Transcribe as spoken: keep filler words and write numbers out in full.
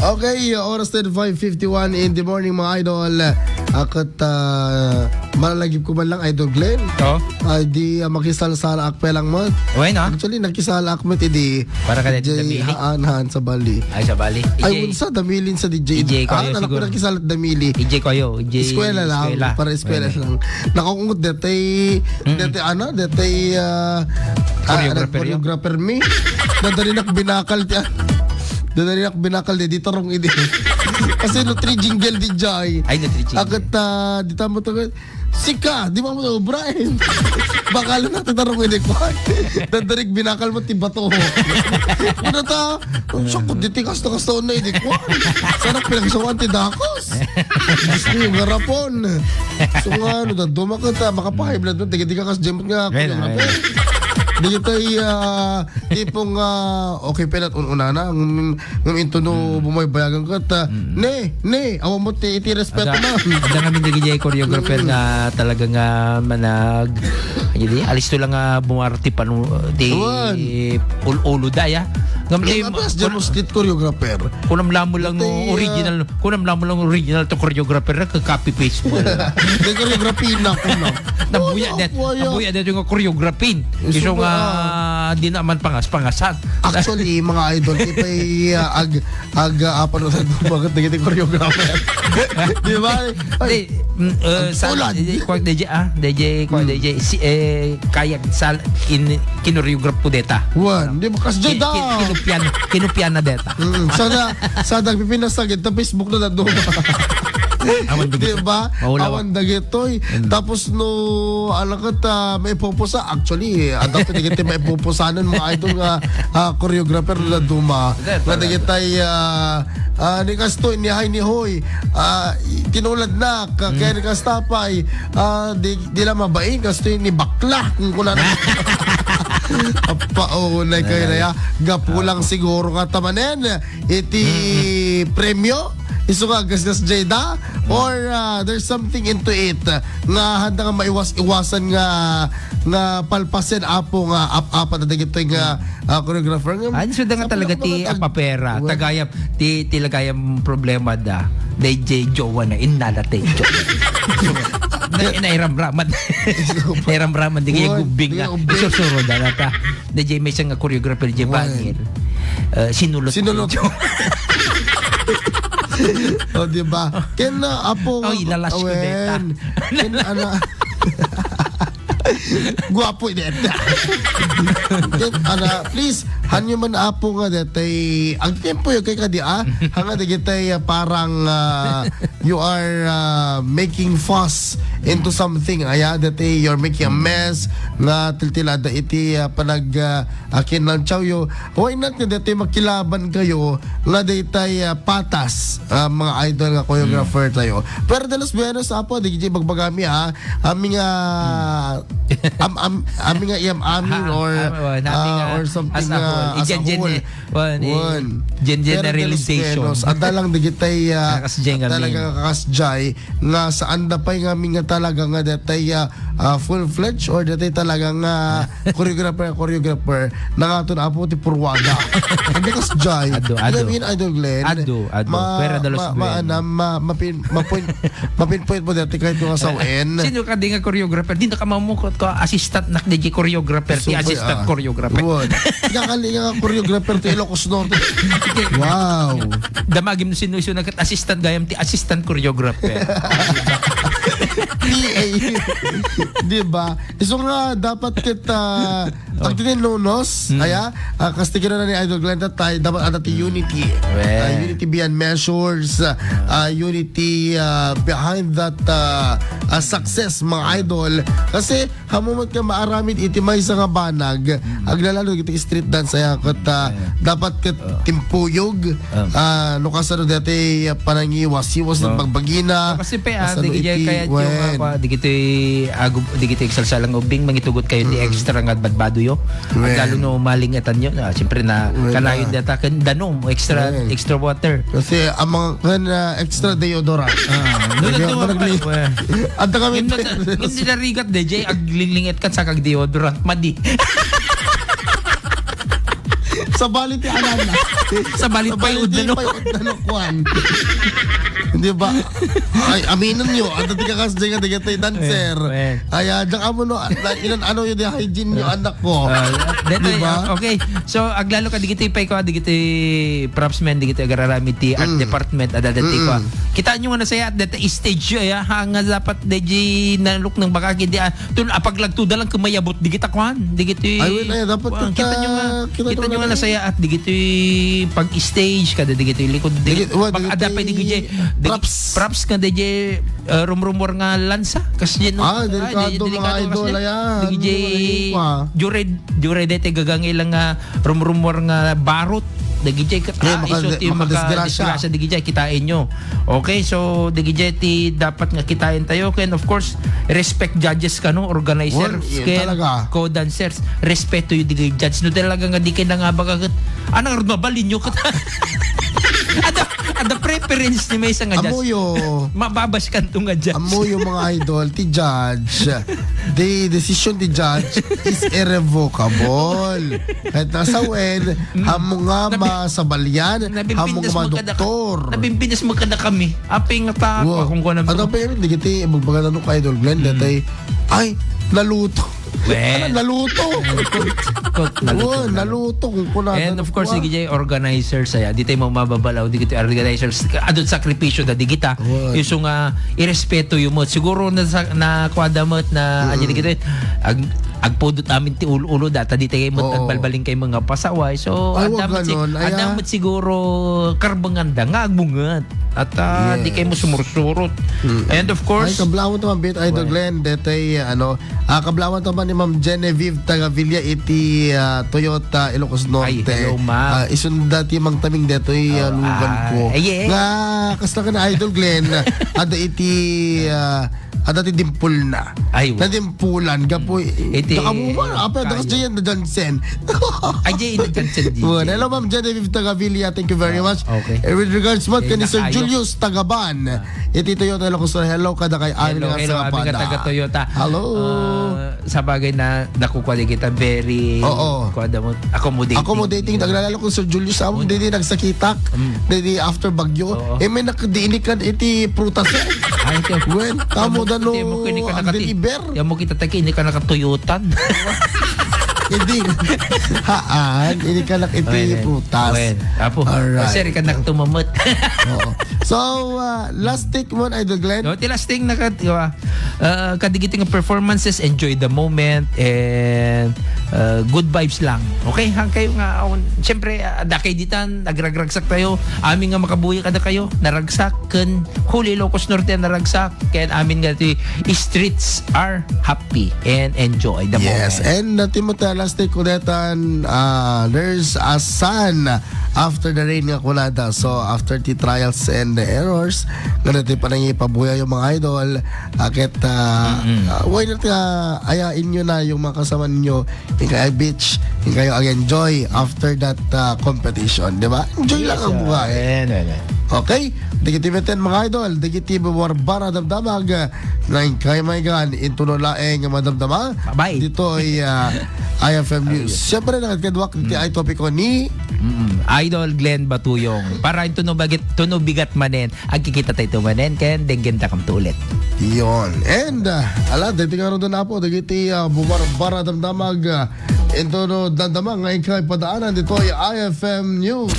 Okay, oras ten five fifty-one in the morning, mga idol. Akat, ah, malalagip ko man lang, Idol Glenn. Oo. Ay, di, ah, makisalsala ak pa lang mo. Why not? Actually, nakisala ak met idi. Para ka DJ, damili? Haan, haan, sa bali. Ay, sa bali. Ay, ijay, unsa, damili sa DJ. Ijay ko, ah, ayo, anak ko siguro. Nakisala damili. Ijay ko, ayo. Ijay eskwela lang, eskwela. Para eskwela lang. Nakakungot detay, mm, detay, ano, detay, ah, ah, choreographer yun? Choreographer mi. Dadali nak binakal ti, ah, dadali nak binakal di, di tarong idi. Kasi no three jingle di jay. Ay, no three jingle. Akat, ah, di tamo to, sika, di mo mo obra, eh. Bakal na ti tarong idi, kuan. Dadarik binakal mo ti bato. Ano ta? Ang sakot, di tikas na kasta na, idi, kuan. Sana pinagsawan ti dakos. Gusto yung garapon. So nga, ano, daduma ka ta, makapahay, blood mo, tiga-tiga kas jemot nga, well, kuya, well. Di kita, ah, tipong, ah, okay, pelat, un-una na, ang Ngem intono, hmm, bumaybayagan ka, ta, hmm, ne, ne, awan mo ti, iti respeto na. Ada, ada ngamin dagiti choreographer, hmm, nga talaga nga manag-, hindi, alisto lang nga bumarti panu-, ti ul-ulo daya. Ngem ti, abas, kun-, diyan mo street choreographer. Kunam lamo lang no original, ah, kunam lamo lang original to choreographer, ka-copy paste mo. Di choreography na ko, no? Nabuya det, nabuya det yung choreography. Isu nga, ah, di naman pangas-pangasan. Actually, mga idol, di pa'y, ah, ag-, ag-, ah, apa na sa bakit na choreographer? Di ba? Ay, di, mm, uh, ang sa, tulad. Di, kuwag D J, ah, D J, kuwag, hmm, D J, si, eh, kayag sal-, kin-, kinoreograph ko deta. Wan, di ba, kas Kin-, deta? Kin-, kinupian, kinupian na deta. Mm, sada, sada pipinasagit, ta Facebook na daduma. Awan dagitoy. Di ba? Maulaw. Awan dagitoy. Mm. Tapos no, alakat, ah, maipupusa. Actually, eh, adda dagiti maipupusanan, mga idol nga, ah, choreographer na duma. Hindi, nga talaga. Dagitay, ah, ah, ni kastoy, ni hay, ni hoy. Ah, i-, tinulad na, ka-, mm, kaya ni kastapay, ah, di, di lang mabain, kastoy ni bakla. Kung kunan. Apa, oh, na kayo na ya. Gapu lang siguro nga tamanen. Iti, mm-mm, premyo, isu nga gasgas jay da, mm, or, ah, there's something into it, ah, nga handa nga maiwas-iwasan nga, nga palpasen, Apo, nga ap-apat na dagitoy nga, mm, ah, choreographer nga. Ah, isu da nga talaga ti apapera. Well, tagayam, ti, ti lagayam problema da. D J jowa na, innala ti jowa. Na, nairamraman. Nairamraman, di kaya gubing nga. Isusuro da na ta. D J may isang nga choreographer, D J Wan. Bangil. Eh, sinulot. Sinulot. O, di ba? Ken, ah, Apo, oh, ilalas ko, awen. Deta. Ken, ana, guwapo, deta. Ken, ana, please, hanyo man, Apo, nga detay, ang tempo yung kay kadi, ah, hanga dagitay, ah, parang, ah, you are, uh, making fuss into something, aya, that, eh, you're making a mess, nga tiltilada iti, uh, panag, uh, akin ng tsaw yo. Why not nga dati makilaban kayo nga daytay, uh, patas, uh, mga idol nga choreographer tayo? Pero de los buenos, Apo, di kiti bagbagami, ha? Ami nga, am, am, ami nga iyam-aming, or, uh, or something, uh, as a whole. Wan, eh, Wan. Gen-, generalization. Pero de los buenos, adda lang digitay, ah, kakas Jay nga talaga min. Kakas Jay, nga saan da pay nga min nga talaga nga datay, ah, ah, full-fledged or datay talaga nga choreographer, choreographer, nangaton Apo ti purwada. Ang kakas Jay. Adu, adu. Idol Glenn. Adu, adu. Ma-, Fuera de los ma-, buenos. Maanam, ma-, mapin-, mapoint, mapinpoint mo dati kahit yung asawen. Sino ka di nga choreographer? Di nakamamukot ko, assistant nak di choreographer, ti assistant choreographer. Wan. Kakali nga choreographer ti Ilocos Norte. Wow. Damagim no sino isu nakat assistant gayam ti assistant choreographer. P A. Di ba? Isu nga dapat ket, ah, agtinin lunos, aya, ah, kastigiran na ni Idol Glenn tatay, dapat ada ti unity. Ah, unity beyond measures, ah, unity, ah, behind that, ah, ah, success, mga idol. Kasi Hamumat nga maaramid iti maysa nga banag, aglalalo iti street dance aya ket, ah, dapat ket timpuyog, ah, no kasano dati, ah, panangiwas-iwas ng pagbagina. Kasi pe, ah, kasano dagiti iti kaya wen. Yung, ah, dagiti agub-, dagiti agsalsalang ubing, mangitugot kayo ti extra nga badbado yo. Wen. Aglalalo no maling etan yo, ah, siyempre na kanayon data ken danum, extra, extra water. Kasi amang, kan, ah, extra deodorant. Ah, no, no, no, no, no. Anta kami. Ngem no, ngem di narigat, D J, aglinglinget ka sa kag deodorant, madi. Sabali ti anana. Sabali ti payudna, no? Payudna, no, kuan. Di ba? Ay, aminon yo. Adda ti kakas dyan nga dagiti dancer. Wen, wen. Ay, ah, diyan ka mo, no? Ilan ano yun, yung hygiene yung anak ko. Ah, dito, di ba? Okay. So, aglalo ka, digiti pay ko, digiti props men, digiti agararami ti art department, adda dati ko. Kita nyo nga nasaya, dati stage, ya, hanga dapat, di naluknang baka, di, ah, Tun, apaglagtoda lang kumayabot, digita kuan, digiti. Ay, well, ay, dapat kuan, kita, kita nyo nga, kita kita nyo nyo nga nga nasayaat, digiti pag-stage, kada digiti likod, digiti, Digi-, wa, pag-, ada pa digiti digiti, digi-, props. Props nga digiti, uh, rumrumor nga lansa, kas di, no? Ah, ah, delikado, di-, mga delikado, kas idol, di-, ayan, digiti, mga lingwa. Jure, jure dete gagangi lang nga rumrumor nga barot, digiti, Ay, ah, maka-, iso ti makadisgrasya. Makadisgrasya, digiti, kitain nyo. Okay, so, digiti ti dapat nga kitain tayo. Ken, of course, respect judges kano, organizers, Well, yun ken talaga. Co-dancers. Respeto yu digiti judge. No talaga nga di kayo nangabag agad, anang arun mabalin nyo kat-, ada, ada preference ni maysa nga judge. Amuyo. Mababas kanto nga judge. Amuyo, mga idol, ti judge. The decision ti judge is irrevocable. Kahit nasa wen, Mm. hamo nga Nabi-, masabalian, hamo nabibindas nga mo kada-, madoktor. Nabibindas mo kada kami. Apay nga ta, Wow. Kung ko na Ano pa yun? Digiti, magpagano ka, Idol Glenn, Mm. datay, ay, naluto. Well. Ano, naluto? Cook, cook, naluto, Wow, naluto. naluto, kung kuna, And of course, ah. Digiti organizers, aya, di tayo mo mababalaw, digiti organizers, adun sakripisyo da, digita. Wow. Isu nga, irespeto yung mo. Siguro na sa, na kuwada mo na, Mm. anya digiti, ag-, agpudot amin ti ulo-ulo, data di tayo mo, Oo. agbalbaling kay mga pasaway. So, Ay, wag andam si, ganon. Aya. andam siguro karbanganda nga agbungat. At, ah, di kayo mo Yes. sumursurot. Mm. And of course, Ay, kablawan naman, bit, Idol Well. Glenn, detay, ano, ah, kablawan naman ni Ma'am Genevieve Tagavilla iti, ah, Toyota Ilocos Norte. Ay, hello, ma'am. Ah, isunda ti mangtaming detoy, ah, Oh, lugan ah, ko. Ay, eh. Nga, kas na ka na, Idol Glenn, ada iti, ah, ada ti dimpul na. Ay, Nadimpulan, gapu-, Iti, Nakamuman, apa, dakas kayo. Diyan na Jansen. Ay, diyan na Jansen, di. Well, hello, Ma'am Genevieve Tagavilla. Thank you very Ah, much. okay. Eh, with regards mo, Okay, kani Sir nakayo. Julius Tagaban, Ah. iti Toyota Ilocos Norte, hello, kada kay Amin Hello, nga hello, sa Amin nga Kapada. taga Toyota. Hello. Ah, sa bagay na nakukuha din kita, very, Oo. kuha mo, accommodating. Accommodating, Yun. naglalalo ko, Sir Julius, amo, Una. Didi nagsakitak, Mm. didi after bagyo. Oo. Eh, may nakadiinikan iti prutas, eh. Ay, ito. Well, tamo Amo, dano, ito, amo, kini ka ang nakati-, deliver. Amo kita taki, ini ka nakatuyutan. Hindi. Haan, ini ka nak-, iti Wen, eh. prutas. Wen. Apo. Alright. Sir, ika nakatumamat. Oo. So, uh, last take mo, Idol Glenn. No, ti last thing na kat-, uh, uh, kadigiti nga performances, enjoy the moment, and, uh, good vibes lang. Okay? Hang kayo nga, awan, siyempre, uh, da kayo ditan, nagragragsak tayo, amin nga makabuhi kada kayo, naragsak, ken huli Ilocos Norte naragsak, ken amin nga ti streets are happy and enjoy the Yes, moment. and, uh, Timothy, last take ko detan, uh, there's a sun after the rain nga kunada. So, after the trials and the errors, nga dati pa nangipabuya yung mga idol, ah, ket, ah, Mm-mm. ah, why not, ah, ayain nyo na yung mga kasama nyo, yung kaya beach, yung kayo ag-enjoy after that, ah, competition, di ba? Enjoy Yes, lang ang sir. buhay. Ayan, ayan, ayan. Okay? Dagiti meten, mga idol, dagiti Barbara Damdamag, ah, nang kay may gan, intuno laeng nga madamdama. Bye-bye. Ditoy, ah, I F M News. Ayos. Siyempre, nakadkadwak, diti Mm. ay topiko ni Mm-mm. Idol Glenn Batuyong. Para ito no bagit, tuno bigat manen, agkikita tayo tumanen, kaya denggen ta kam to ulit. Yon. And, ah, ala, dito nga ron na po, dagiti, ah, Barbara Damdamag, ah, intuno Damdama, nga ikay padaanan, ditoy I F M News.